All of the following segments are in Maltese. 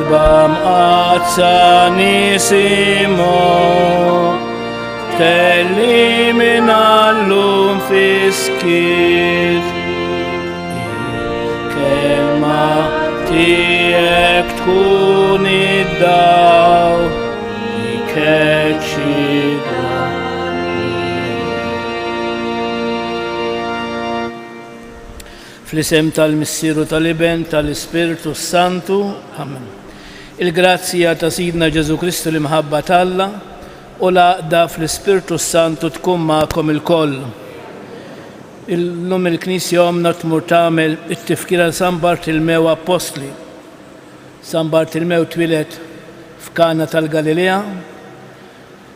Kotba mqaddsa nisimgħu Tkellimna llum fis-skiet. Il-kelma tiegħek tkun id-dawl ikeċċi Fl-isem tal-Missier u tal-Iben, tal-Ispirtu s-Santu. Amen. Il-grazzja ta' Sidna Ġesù Kristu l-imħabba t'Alla u l-għaqda fl-Ispirtu s-Santu tkun magħkom ilkoll. Illum il-Knisja Ommna tmur tagħmel it-tifkira ta' San Bartilmew Appostli. San Bartilmew twieled f'Kana tal-Galilea.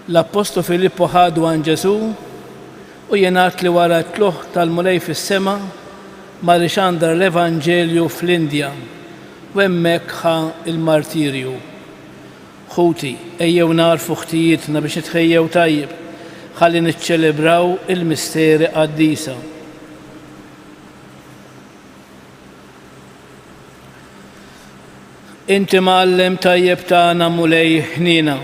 L-Appostlu Filippu ħadu għand Ġesù u jingħad li wara t-tlugħ tal-Mulej fis-sema mar ixandar l-Evanġelju fl-Indja u hemmhekk ħa l-martirju. Ħuti, ejjew nagħrfu ħtijietna biex nitħejjew tajjeb ħalli niċċelebraw il-misteri qaddisa. Inti mgħallem tajjeb tagħna Mulej ħniena.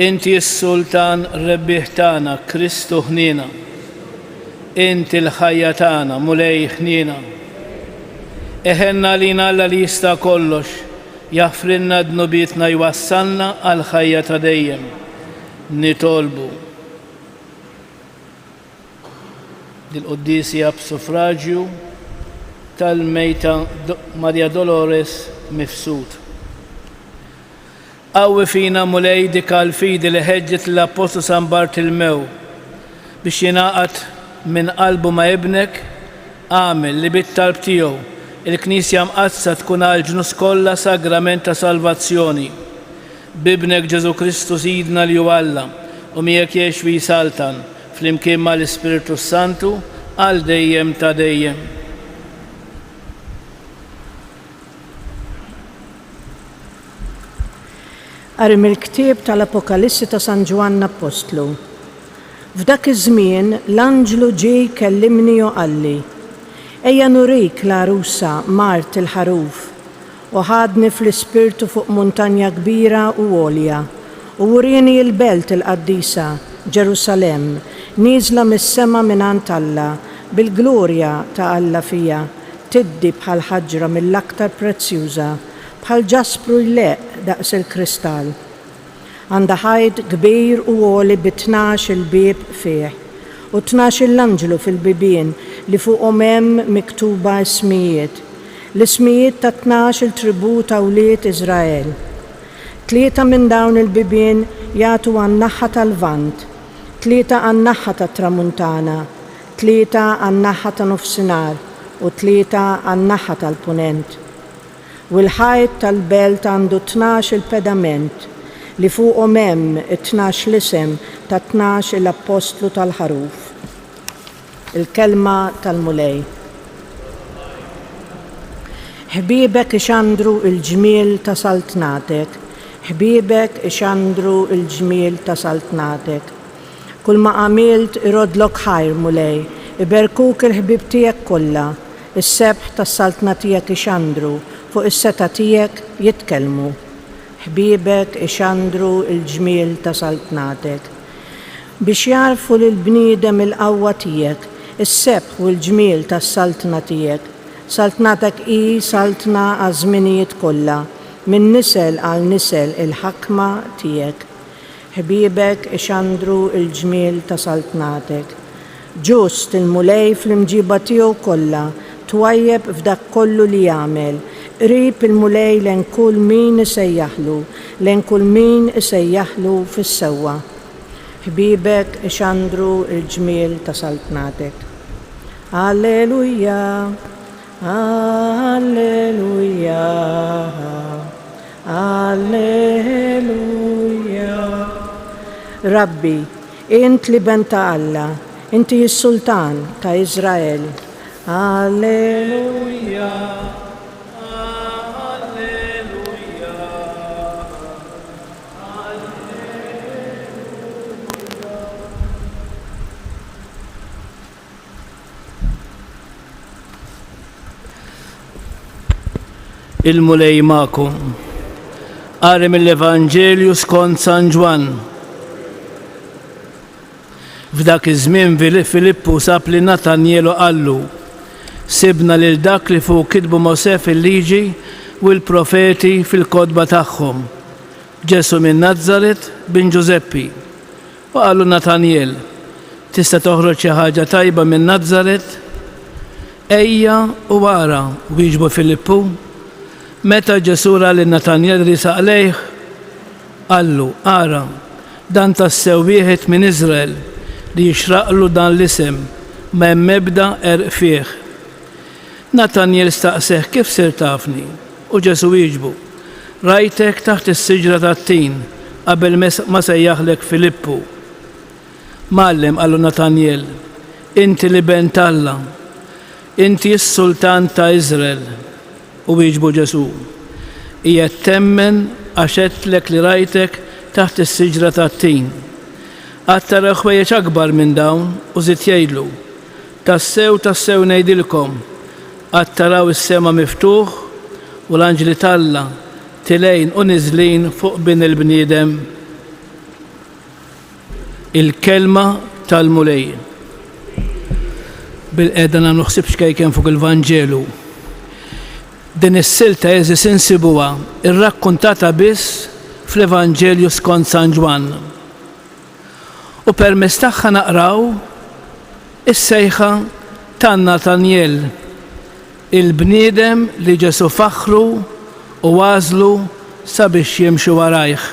Inti s-Sultan rebbieħ tagħna Kristu ħniena. Inti l-ħajja tagħna Mulej ħniena. Eħenna għalina Alla li jista' kollox, jaħfrilna dnubietna jwassalna għall-ħajja ta' dejjem. Nitolbu. Dil-quddies hija b'suffraġju tal-mejta Maria Dolores Mifsud. Qawwi fina Mulej dik l-fidi li ħeġġet lill-Appostlu San Bartilmew biex jingħaqad minn qalbu ma' Ibnek, agħmel li bit-talb tiegħu il-Knisja Mqaddsa tkun għall-ġnus kollha sagrament ta' salvazzjoni. B'Ibnek Ġesù Kristu Sidna li hu Alla, u miegħek jgħix u jsaltan, flimkien ma' l-Ispirtu s-Santu, għal dejjem ta' dejjem. Qari mill-ktieb tal-Apokalissi ta' San Ġwann Appostlu. F'dak iż-żmien l-anġlu ġie jkellimni u qalli, Ejja nurik l-għarusa, mart il-Ħaruf. U ħadni fl-ispirtu fuq muntanja kbira u għolja, u wrieni l-belt il-qaddisa, Ġerusalemm, nieżla mis-sema mingħand Alla, bil-glorja ta' Alla fiha, tiddi bħal ħaġra mill-aktar prezzjuża, bħal ġaspru jleqq daqs il-kristall. Għandha ħajt kbir u għoli bi 12 il-bieb fih, u 12-il anġlu fil-bibien li fuqhom hemm miktuba ismijiet, l-ismijiet tat-tnax il tribù ta' wlied Iżrael. Tlieta minn dawn il-bibien jagħtu għan-naħa tal-Lvant, tlieta għan-naħa tat-Tramuntana, tlieta għan-naħa ta' Nofsinhar u tlieta għan-naħa tal-Punent. U l-ħajt tal-belt għandu 12 il-pedament li fuqhom hemm it-tnax l-isem tat-tnax il-appostlu tal-Ħaruf. Il-Kelma tal-Mulej. Ħbiebek ixandru l-ġmiel ta' saltnatek, ħbiebek ixandru l-ġmiel ta' saltnatek. Kulma għamilt iroddlok ħajr, Mulej, iberkuk il-ħbieb tiegħek kollha, is-sebħ tas-saltna tiegħek ixandru, fuq is-setgħa tiegħek jitkellmu. Ħbiebek ixandru l-ġmiel ta' saltnatek. Biex jgħarrfu lill-bniedem il-qawwa tiegħek, is-sebħ u l-ġmiel tas-saltna tiegħek. Saltnatek hi saltna għaż-żminijiet kollha, minn nisel għal nisel il-ħakma tiegħek. Ħbiebek ixandru l-ġmiel ta' saltnatek. Ġust il-Mulej fl-imġiba tiegħu kollha, twajjeb f'dak kollu li jagħmel. Qrib il-Mulej lejn kull min isejjaħlu, lejn kull min isejjaħlu fis-sewwa. Ħbiebek ixandru l-ġmiel ta' saltnatek. Alleluja, Alleluja, Alleluja. Rabbi, int l-Iben ta' Alla, inti s-Sultan ta' Iżrael. Alleluja, Alleluja, Alleluja. Il-Mulej magħkom. Qari mill-Evanġelju skont San Ġwann. F'dak iż-żmien Filippu sab lil Natanjel u qallu, Sibna lil dak li fuqu kitbu Mosè fil-Liġi u l-profeti fil-kotba tagħhom, Ġesù minn Nazaret, bin Ġużeppi. U qallu Natanjel, Tista' toħroġ xi ħaġa tajba minn Nazaret? Ejja u ara, wieġbu Filippu. Meta Ġesù ra lil Natanjel riesaq lejh, qallu, Ara, dan tassew wieħed minn Iżrael li jixraqlu dan l-isem, ma hemm ebda qerq fih. Natanjel staqseh, Kif sirt tafni? U Ġesù wieġbu, Rajtek taħt is-siġra tat-tin qabel ma sejjaħlek Filippu. Mgħallem, qallu Natanjel, inti l-Iben t'Alla, inti s-Sultan ta' Iżrael. U wieġbu Ġesù, Qiegħed temmen għax għedtlek li rajtek taħt is-siġra tat-tin. Għad taraw ħwejjeġ akbar minn dawn, u żied jgħidlu, Tassew, tassew ngħidilkom, għad taraw is-sema miftuħ u l-anġli t'Alla tilgħin u niżlin fuq Bin il-bniedem. Il-Kelma tal-Mulej. Bilqiegħda nagħmlu ħsieb xkejken fuq il-Vanġelu. Din is-silta għeżież insibuha rrakkuntata biss fl-Evanġelju skont San Ġwann. U permezz tagħha naqraw is-sejħa ta' Natanjel, il-bniedem li Ġesù faħħru u għażlu sabiex jimxi warajh.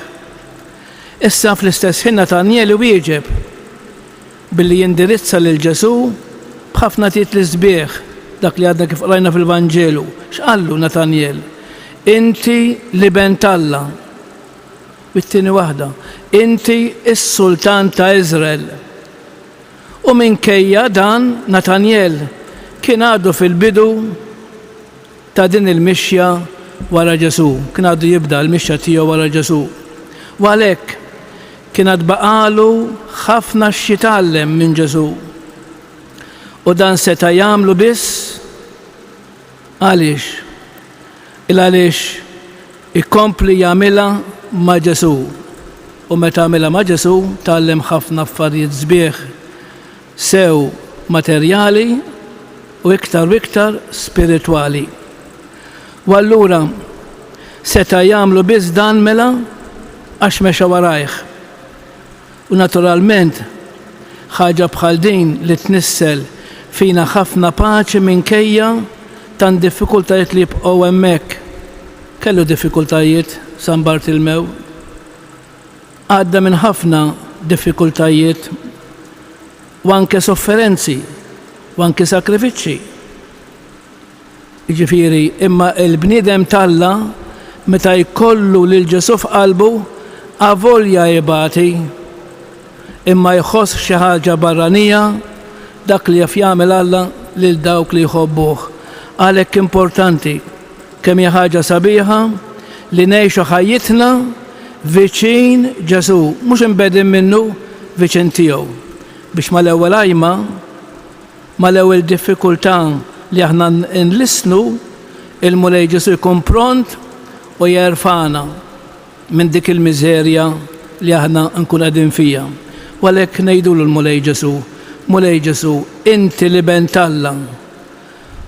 Issa fl-istess ħin Natanjel iwieġeb billi jindirizza lil Ġesù b'ħafna titli sbieħ, dak li għadna kif qrajna fil-Vanġelu. X'qallu Natanjel? Inti l-Iben t'Alla. U t-tieni waħda, Inti s-Sultan ta' Iżrael. U minkejja dan Natanjel kien għadu fil-bidu ta' din il-mixja wara Ġesù, kien għadu jibda l-mixja tiegħu wara Ġesù. U għalhekk kien għad baqagħlu ħafna x'jitgħallem minn Ġesù. U dan seta' jagħmlu biss għaliex? Il għaliex ikompli jagħmilha ma' Ġesù. U meta għamilha ma' Ġesù tgħallem ħafna affarijiet sbieħ sew materjali u iktar u iktar spiritwali. U allura seta' jagħmlu biss dan mela għax mexa warajh. U naturalment ħaġa bħal din li tnissel fina ħafna paċi minkejja tant diffikultajiet li jibqgħu hemmhekk. Kellu diffikultajiet San Bartilmew. Għadda minn ħafna diffikultajiet u anke sofferenzi u anke sagrifiċċji. Jiġifieri, imma l-bniedem t'Alla meta jkollu lil Ġesù f'qalbu, avolja jbati, imma jħoss xi ħaġa barranija, dak li jaf jagħmel Alla lil dawk li jħobbuh. Għalhekk importanti kemm hi ħaġa sabiħa li ngħixu ħajjitna viċin Ġesù, mhux imbegħdin minnu, viċin tiegħu. Biex mal-ewwel għajma, mal-ewwel diffikultà li aħna nlissnu, il-Mulej Ġesù jkun pront u jerfagħna minn dik il-miżerja li aħna nkun qegħdin fiha. U għalhekk ngħidulu l-Mulej Ġesù, Mulej Ġesù, inti l-Iben t'Alla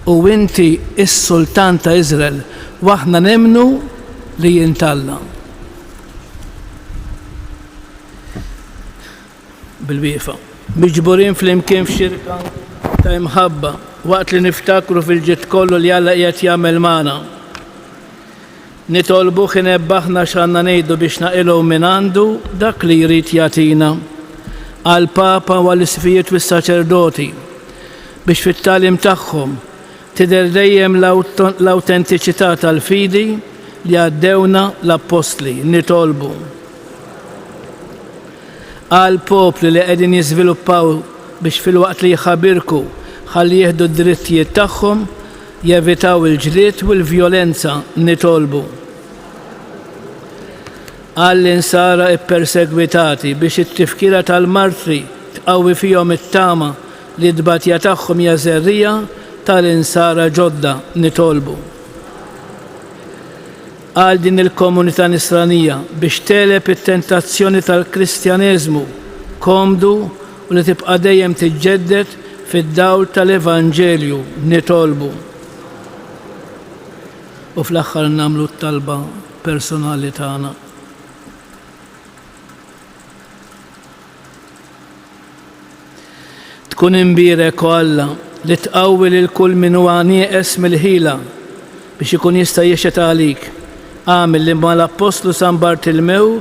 u inti s-Sultan ta' Iżrael u aħna nemmnu li int Alla. Bil-wieqfa. Miġburin flimkien f'xirka ta' imħabba waqt li niftakru fil-ġid kollu li Alla qiegħed jagħmel magħna. Nitolbuh inebbaħna x'għandna ngħidu biex naqilgħu mingħandu dak li jrid jagħtina. Għall-Papa u għall-Isqfijiet u s-saċerdoti biex fit-tagħlim tagħhom tidher dejjem l-awtentiċità tal-fidi li għaddewna l-Appostli. Nitolbu. Għall-popli li qegħdin jiżviluppaw biex filwaqt li jħabirku ħalli jieħdu d-drittijiet tagħhom, jevitaw il-ġlied u l-vjolenza, nitolbu. Għall-insara ppersegwitati biex it-tifkira tal-martri tqawwi fihom it-tama li t-tbatija tagħhom hija żerriegħa tal-insara ġodda, nitolbu. għal din il-komunità nisranija biex tegħleb it-tentazzjoni tal-Kristjaneżmu komdu u li tibqa' dejjem tiġġedded fid-dawl tal-Evanġelju, nitolbu. U fl-aħħar nagħmlu t-talba personali tagħna. Tkun imbierek, O Alla, li tqawwi lil kull min huwa nieqes mill-ħila biex ikun jista' jixhed għalik. Agħmel li mal-Appostlu San Bartilmew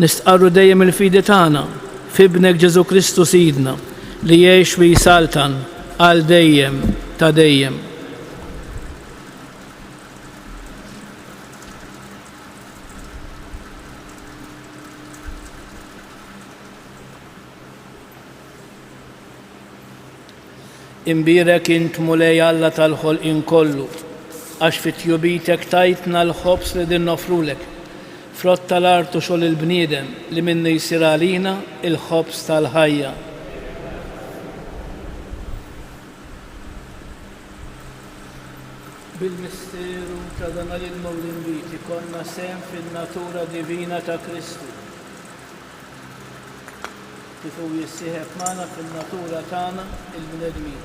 nistqarru dejjem il-fidi tagħna f'Ibnek Ġesù Kristu Sidna, li jgħix u jsaltan għal dejjem ta' dejjem. Imbierek int Mulej Alla tal-ħolqien kollu, għax fi tjubitek tajtna l-ħobż li din noffrulek, frott tal-art u xogħol il-bniedem li minnu jsir għalina l-ħobż tal-ħajja. Bil-misteru ta' dan l-ilma u l-inbid ikollna sehem fin-natura divina ta' Kristu. Kif hu jissieħeb magħna fin-natura tagħna il-bnedmin.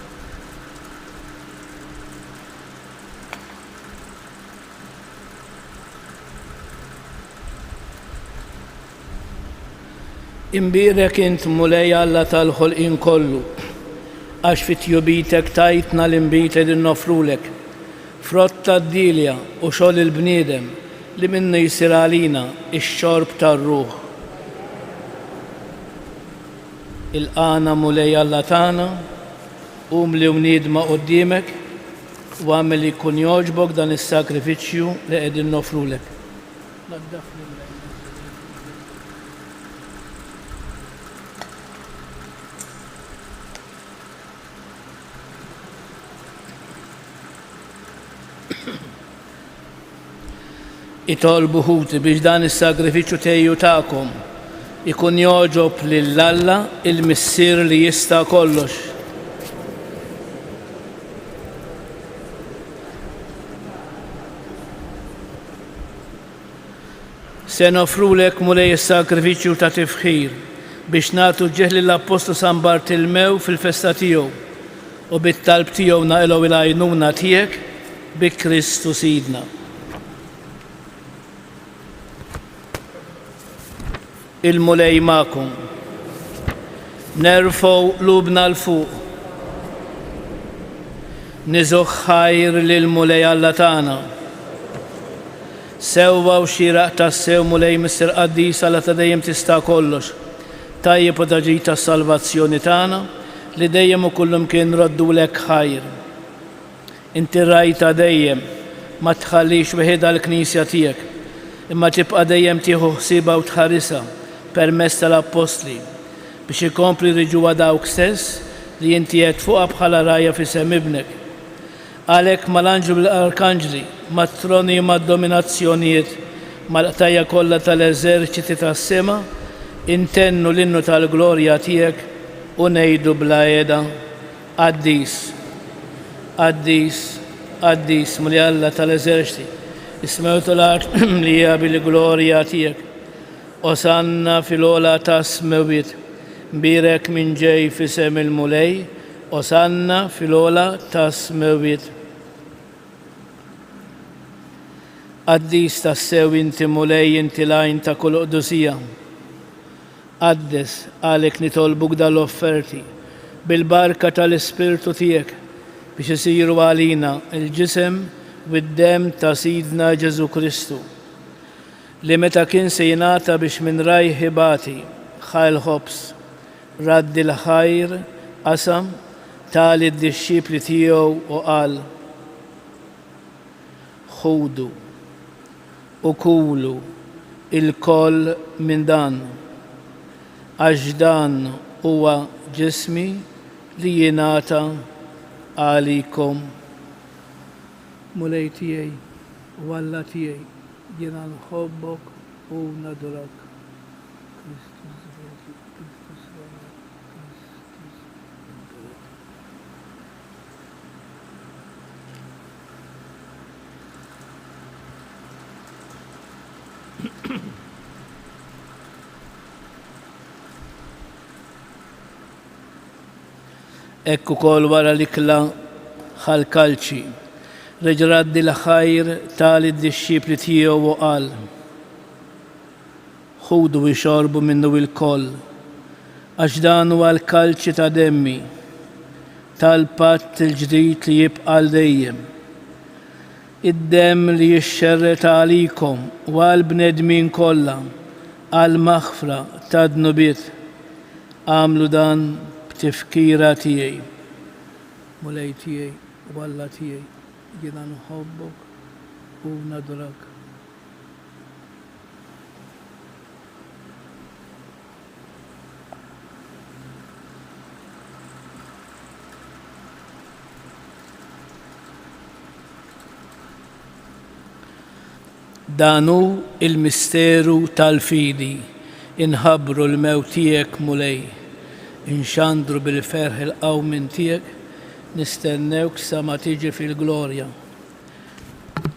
Imbierek int Mulej Alla tal-ħolqien kollu, għax fi tjubitek tajtna l-inbid li qegħdin noffrulek, frott tad-dielja u xogħol il-bniedem li minnu jsir għalina x-xorb tar-ruħ. Ilqagħna Mulej Alla tagħna, umli u niedma quddiemek, u agħmel li jkun jogħġbok dan is-sagrifiċċju li qegħdin noffrulek. Naddafni Mulej Itolbu ħuti biex dan is-sagrifiċċju tiegħi u tagħkom ikun jogħġob lil Alla il-Missier li jista' kollox. Se noffrulek Mulej is-sagrifiċċju ta' tifħir biex nagħtu ġieħ lill-Appostlu San Bartilmew fil-festa tiegħu u bit-talb tiegħu naqilgħu il-għajnuna tiegħek bi Kristu Sidna. Il-Mulej magħkom. Nerfgħu qlubna 'l fuq. Niżuh ħajr lill-Mulej Alla tagħna. Sewwa u xieraq tassew, Mulej Missier Qaddis, Alla ta' dejjem tista' kollox, tajjeb u ta' ġid tas-salvazzjoni tagħna, li dejjem u kullumkien nroddulek ħajr. Inti r-Ragħaj ta' dejjem, ma tħallix weħidha l-Knisja tiegħek, imma tibqa' dejjem tieħu ħsiebha u tħarisha permezz tal-Appostli, biex ikomplu jriġuha dawk stess li inti għedt fuqha bħala rgħajja f'isem Ibnek. Għalhekk mal-anġli u l-arkanġli, mat-troni u mad-dominazzjonijiet, mal-qtajja' kollha tal-eżerċiti tas-sema, intennu l-innu tal-glorja tiegħek u ngħidu bla heda, Qaddis, qaddis, qaddis, Mulej Alla tal-eżerċti, is-smewt u l-art mlija bil-glorja tiegħek. Osanna fil-ogħla tas-smewwiet. Mbierek min ġej f'isem il-Mulej, Osanna fil-ogħla tas-smewwiet. Qaddis tassew inti Mulej, inti l-għajn ta' kull qdusija. Qaddes, għalhekk nitolbuk dan l-offerti, bil-barka tal-Ispirtu tiegħek, biex isiru għalina l-ġisem u d-demm ta' Sidna Ġesù Kristu, li meta kien se jingħata biex minn rajh ibati, ħa l-ħobż, radd il-ħajr, qasam, ta lid-dixxipli tiegħu u qal, Ħudu, u kulu ilkoll minn dan, għax dan huwa ġismi li jingħata għalikom. Mulej tiegħi u Alla tiegħi, jiena nħobbok u nadurak. Christus reġit, Christus regnat, Christus imperat. Hekk ukoll wara l-ikla ħa l-kalċi, reġa' radd il-ħajr ta lid-dixxipli tiegħu u qal, Ħudu ixorbu minnu ilkoll, għax dan huwa l-kalċi ta' demmi, tal-patt il-ġdid li jibqa' għal dejjem. Id-demm li jixxerred għalikom u għall-bnedmin kollha għall-maħfra tad-dnubiet. Agħmlu dan b'tifkira tiegħi. Mulej tiegħi u Alla tiegħi, jiena nħobbok u nadurak. Dan hu l-misteru tal-fidi, inħabbru l-mewt tiegħek, Mulej, inxandru bil-ferħ il-qawmien tiegħek, nistennewk sa ma tiġi fil-glorja.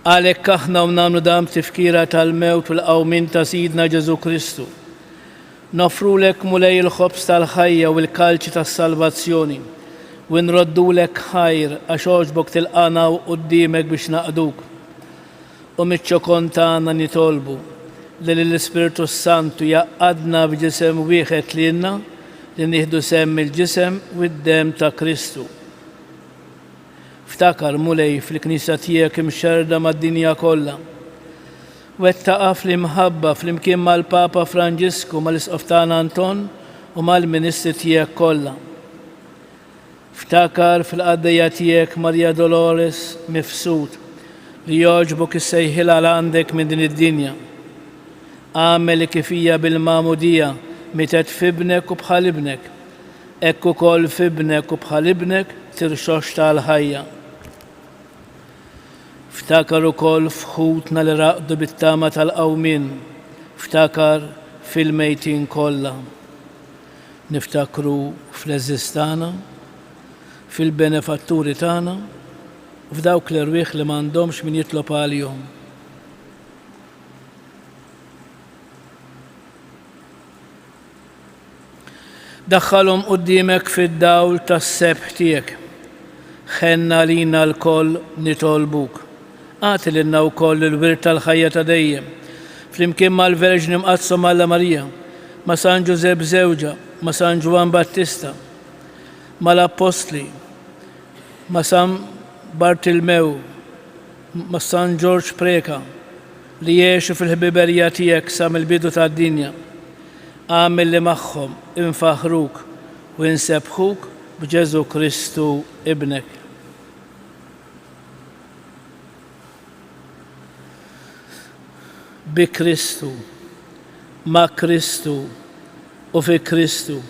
Għalhekk aħna u nagħmlu dan b'tifkira tal-mewt u l-qawmien ta' Sidna Ġesù Kristu, noffrulek Mulej il-ħobż tal-ħajja u l-kalċi tas-salvazzjoni, u nroddulek ħajr għax għoġbok tilqagħna quddiemek biex naqduk. U miċ-ċokon tagħna nitolbu li lill-Ispirtu s-Santu jgħaqqadna f'ġisem wieħed lilna li nieħdu sehem mill-ġisem u d-demm ta' Kristu. Ftakar, Mulej, fil-Knisja tiegħek imxerrda mad-dinja kollha. Wettaqha fl-imħabba flimkien mal-Papa Franġisku, mal-Isqof tagħna Anton u mal-ministri tiegħek kollha. Ftakar fil-qaddejja tiegħek Maria Dolores Mifsud li jogħġbok issejħilha għal għandek minn din id-dinja. Agħmel li kif hija bil-magħmudija mietet f'Ibnek u bħal Ibnek, Hekk ukoll f'Ibnek u bħal Ibnek tirxoxta għall-ħajja. Ftakar ukoll f'ħutna li raqdu bit-tama tal-qawmien, ftakar fil-mejtin kollha. Niftakru fl-għeżież tagħna, fil-benefatturi tagħna, u f'dawk l-erwieħ li m'għandhomx min jitlob għalihom. Daħħalhom quddiemek fid-dawl tas-sebħ tiegħek. Ħenn għalina lkoll nitolbuk. Agħti lilna wkoll il-wirt tal-ħajja ta' dejjem, flimkien mal-Verġni Mqaddsa Malla Marija, ma' San Ġużepp żewġha, ma' San Ġwann Battista, mal-Appostli, ma' San Bartilmew, ma' San Ġorġ Preca, li għexu fil-ħbiberija tiegħek sa mill-bidu tad-dinja. Agħmel li magħhom infaħħruk u insebbħuk b'Ġesù Kristu Ibnek. Bi Kristu, ma' Kristu u fi Kristu,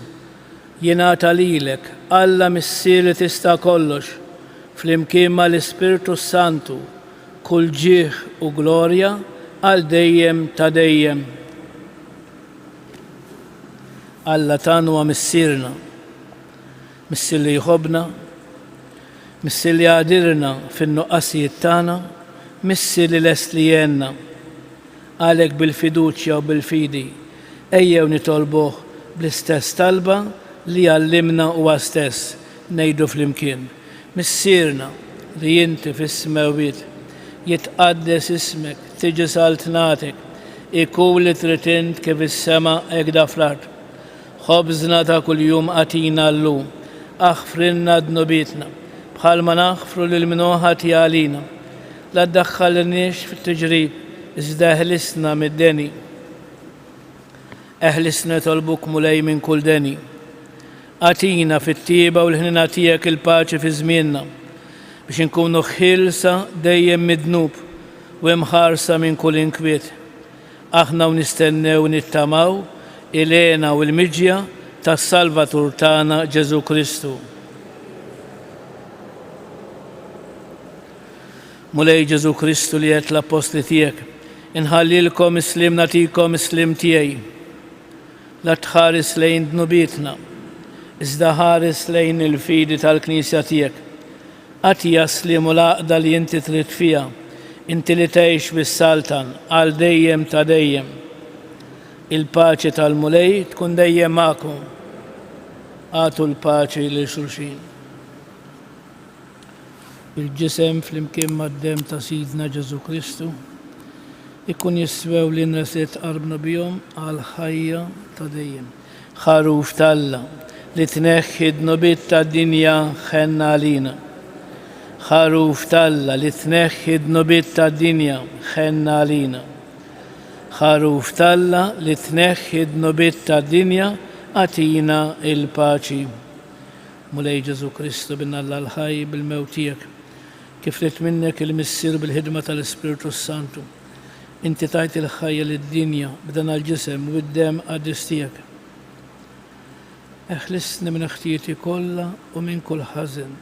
jingħata lilek, Alla Missier li tista' kollox, flimkien mal-Ispirtu s-Santu, kull ġieħ u glorja għal dejjem ta' dejjem. Alla tagħna huwa Missierna, Missier li jħobbna, Missier li jagħdirna fin-nuqqasijiet tagħna, Missier li lest li jgħinna. Għalhekk bil-fiduċja u bil-fidi, ejjew nitolbuh bl-istess talba li għallimna huwa stess, ngħidu flimkien, Missierna li inti fis-smewwiet, jitqaddes ismek, tiġi saltnatek, ikun li trid int kif is-sema hekk da fl-art. Ħobżna ta' kuljum agħtina llum. Aħfrilna dnubietna, bħalma naħfru lil min hu ħati għalina. La ddaħħalniex fit-tiġrib, iżda eħlisna mid-deni. Eħlisna nitolbuk Mulej minn kull deni. Agħtina fit-tjieba u l-ħniena tiegħek il-paċi fi żmienna, biex inkunu ħielsa dejjem mid-dnub u imħarsa minn kull inkwiet. Aħna u nistennew u nittamaw il-hena u l-miġja tas-Salvatur tagħna Ġesù Kristu. Mulej Ġesù Kristu li għedt l-appostli tiegħek, Inħallilkom is-sliem nagħtikom is-sliem tiegħi. La tħares lejn dnubietna, iżda ħares lejn il-fidi tal-Knisja tiegħek. Agħtiha s-sliem u l-għaqda li inti trid fiha, inti li tgħix bis-saltan għal dejjem ta' dejjem. Il-paċi tal-Mulej tkun dejjem magħkom. Agħtu l-paċi lil xulxin. Il-Ġisem flimkien mad-Demm ta' Sidna Ġesù Kristu ikun jiswew lilna se tqarbna bihom għall-ħajja ta' dejjem. Ħaruf t'Alla, li tneħħi d-dnubiet tad-dinja, ħenn għalina. Ħaruf t'Alla, li tneħħi d-dnubiet tad-dinja, ħenn għalina. Ħaruf t'Alla, li tneħħi d-dnubiet tad-dinja, agħtina l-paċi. Mulej Ġesù Kristu, Bin Alla l-ħaj, bil-mewt tiegħek, kif ried minnek il-Missier bil-ħidma tal-Ispirtu s-Santu, inti tajt il-ħajja lid-dinja b'dan l-ġisem u d-demm qaddis tiegħek. Eħlisni minn ħtijieti kollha u minn kull ħażen.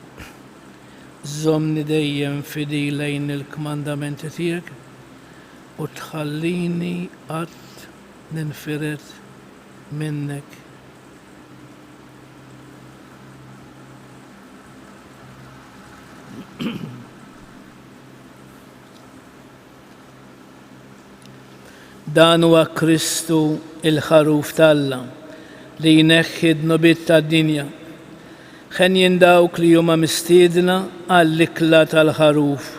Żommni dejjem fidil lejn il-kmandamenti tiegħek u tħallini qatt ninfired minnek. Dan huwa Kristu il-Ħaruf t'Alla li jneħħi d-dnubiet tad-dinja. Ħenjin dawk li huma mistiedna għall-ikla tal-Ħaruf.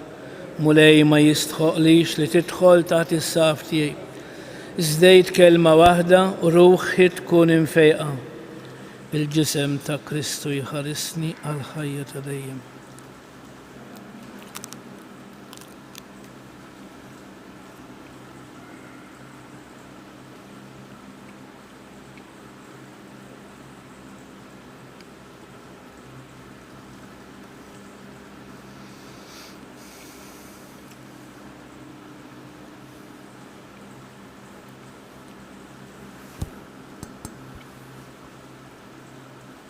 Mulej ma jistħoqlix li tidħol taħt is-saqaf tiegħi. Iżda għid kelma waħda u ruħi tkun imfejqa. Il-ġisem ta' Kristu jħarisni għall-ħajja ta' dejjem.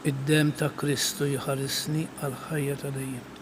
Id-demm ta' Kristu jħarisni għall-ħajja ta' dejjem.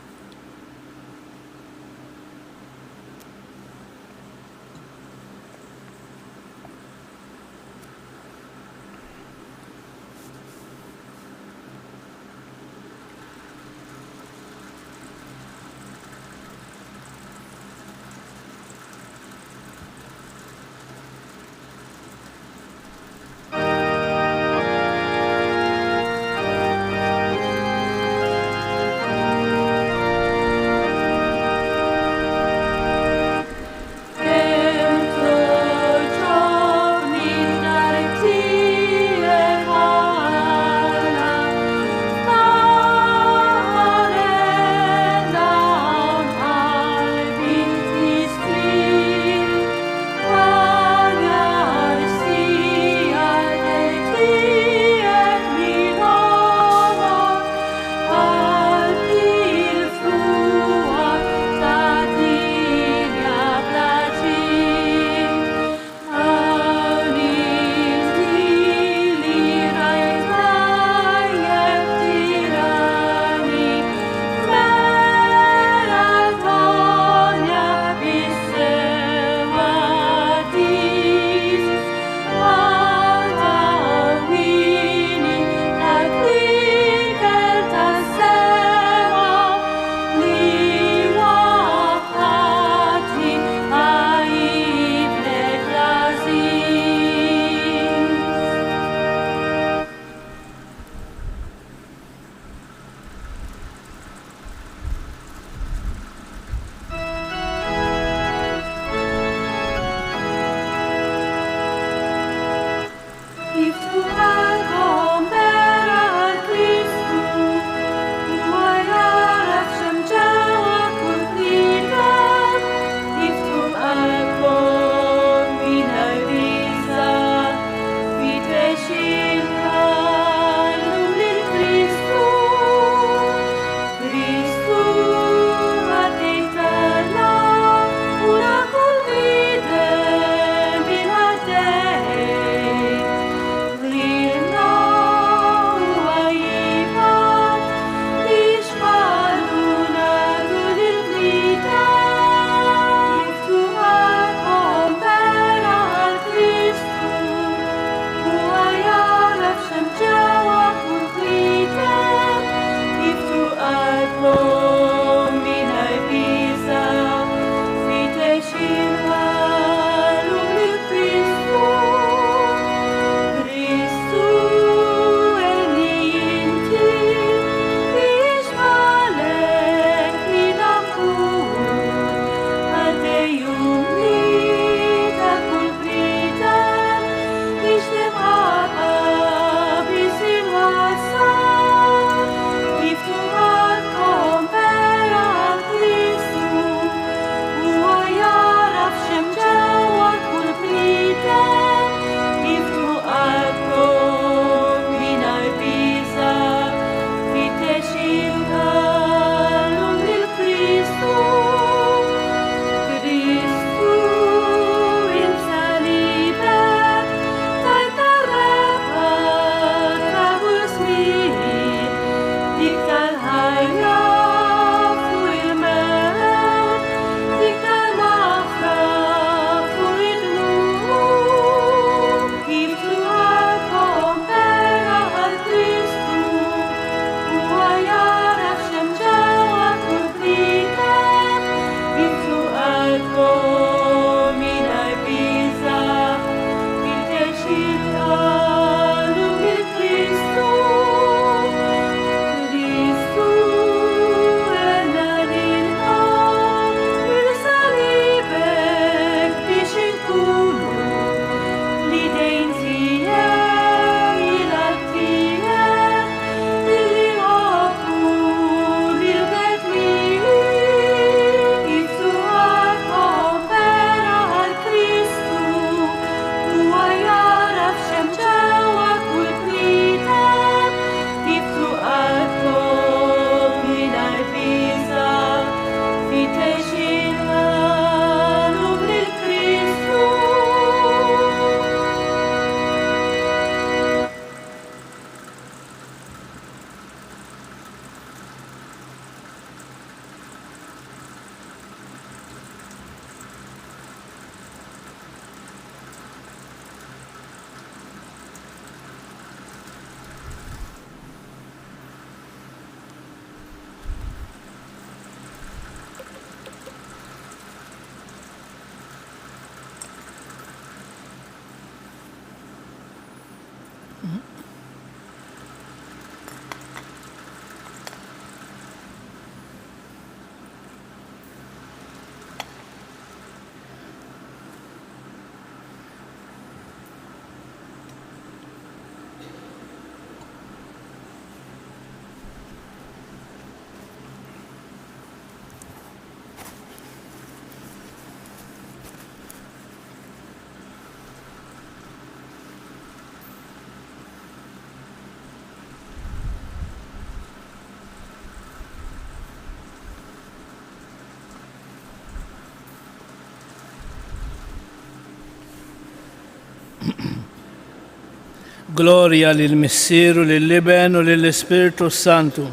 Glorja lill-Missier u lill-Iben u lill-Ispirtu s-Santu.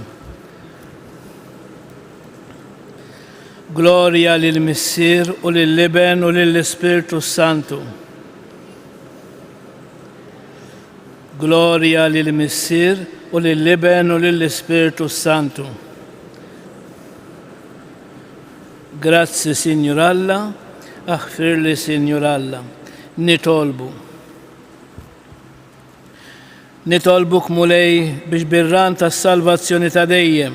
Glorja lill-Missier u lill-Iben u lill-Ispirtu s-Santu. Glorja lill-Missier u lill-Iben u lill-Ispirtu s-Santu. Grazzi, Sinjur Alla, aħfirli, Sinjur Alla. Nitolbu. Nitolbuk, Mulej, biex bir-ran tas-salvazzjoni ta' dejjem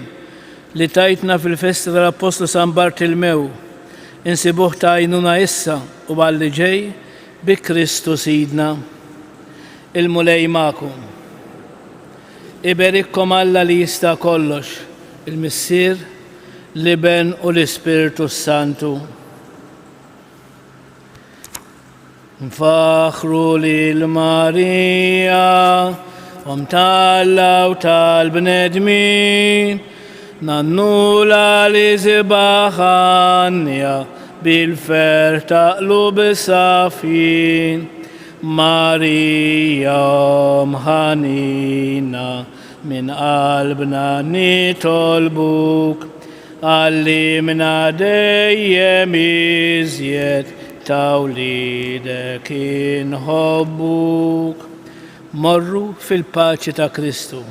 li tajtna fil-festa tal-Appostlu San Bartilmew, insibuh ta' għajnuna issa u għal li ġej bi Kristu Sidna. Il-Mulej magħkom. Iberikkom Alla li jista' kollox, il-Missier, l-Iben u l-Ispirtu s-Santu. Nfaħħru lil Marija, Omm t'Alla u tal-bnedmin, ngħannulha l-isbaħ għanja bil-ferħ ta' qlub safjin. Marija Omm ħanina, minn qalbna nitolbuk, Għallimna dejjem iżjed ta' wliedek inħobbuk. Morru fil-paċi ta' Kristu.